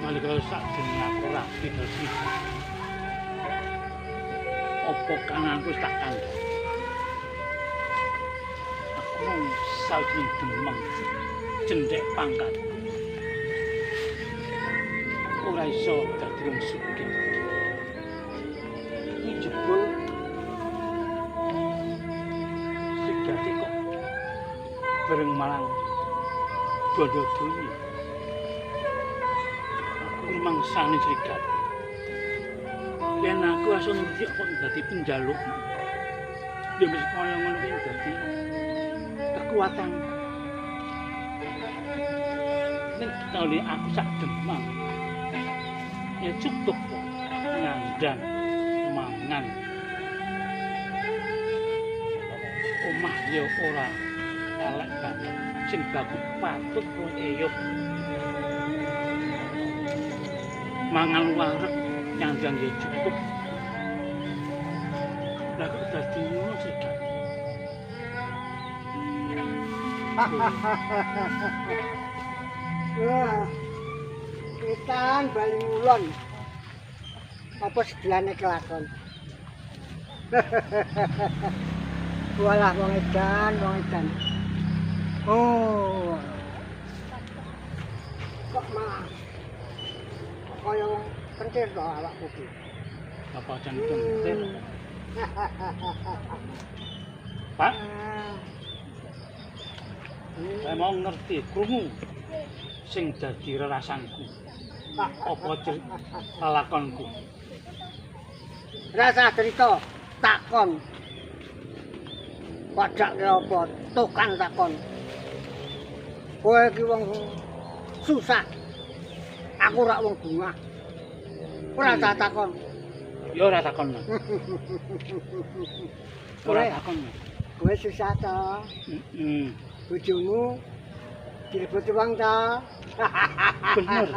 Nalika sakjroning aku rabi terus apa kananku wis tak kandhani. Aku mung sawijining demeng cendhek pangkat. Ora iso dadi wong sugih. Iki jebul Srigati kok bareng marang bondo donya. Aku rumangsani Srigati. Yen aku iso nuruti apa dadi penjaluk. Ya wis kaya ngono kuwi dadi kekuatan. Ning kali aku sak demang. Ya cukup kok ngandang mangan. Omah ya ora elek banget. Sing bagus patut wong eyup. Mangan wareg nyandang ya cukup. Lah kok dadi ngono sih, Kak? Wah. Wetan bali ngulon. Apa sedelane kelakon? Walah wong edan, wong edan. Oh. Kok malah kaya wong kentir to awakku iki. Apa jan kentir? Pak, saya mau ngerti krungu sing dadi rerasanku. Apa lelakonku? Rasa cerita takon. Padake apa tukang takon. Kowe iki wong susah. Aku ora wong bungah. Ora tak takon. Ya ora takon. Ora takon. Kowe susah to? Heeh. Bojomu direbut wong to? Bener.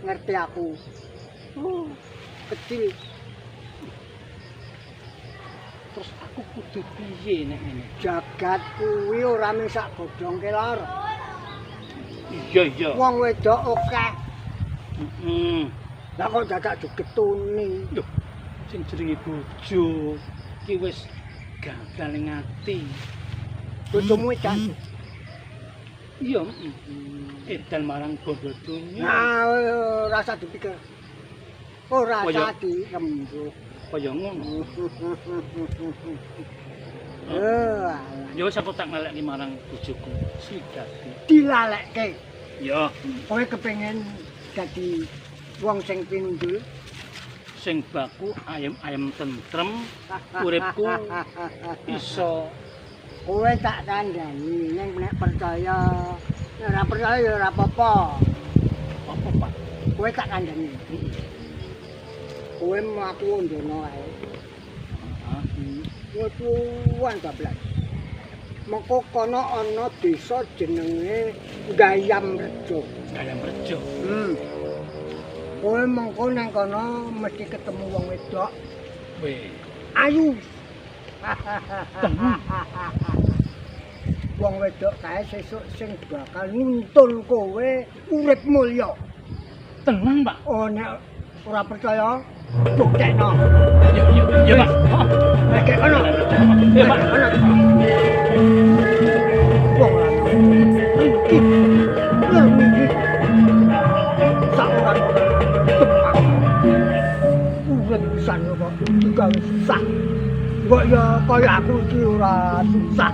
Ngerti aku. Kecil. Terus aku kudu piye nek ngene? Jagat kuwi ora mung sak godhong kelor. Iya, iya. Wong wedok akeh. Heeh. Lah kok dadak digetuni? Lho, sing jenenge bojo ki wis gagal ning ati. Bojomu edan. Iya, edan marang bondo donya. Nah, ora usah dipikir. Ora usah dirembuk. Kaya ngono. Ya wis aku tak ngalekke marang bojoku Srigati. Dilalekke. Ya. Kowe kepengin dadi wong sing pinundul, sing baku ayem-ayem tentrem, uripku iso. Kowe tak kandhani ning nek percaya, nek ora percaya ya ora apa-apa. Apa, Pak? Kowe tak kandhani. Kowe mlaku ndono ae. Heeh. Tuan bablas. Mengko kono ana desa jenenge Gayamrejo. Gayamrejo. Kowe mengko nang kono mesti ketemu wong wedok. Weh. Ayu. Wong wedok kae sesuk sing bakal nuntun kowe urip mulya. Tenang, Pak. Oh, nek ora percaya, buktekno. Ya, ya, ya, Pak. Nek kono. Ya, Pak. Wong lanang iki iki saorang tepang. Urip pisan kok digawe susah. Mbok ya kaya aku iki ora susah.